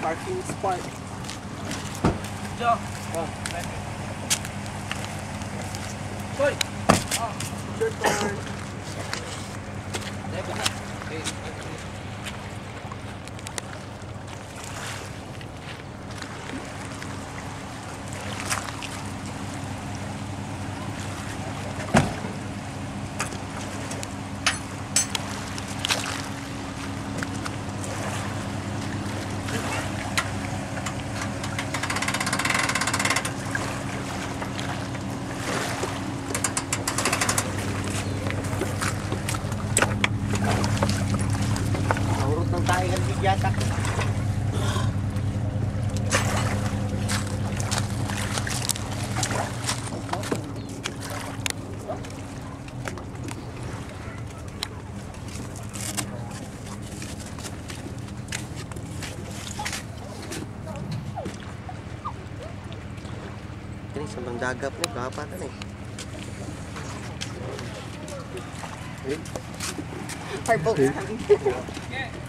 Parking spot. Jo. Oh. Hoy. Your turn. Naurot ng tayo ng bigyatak. Kini sa dagap ni kapatan eh. Our boat's coming.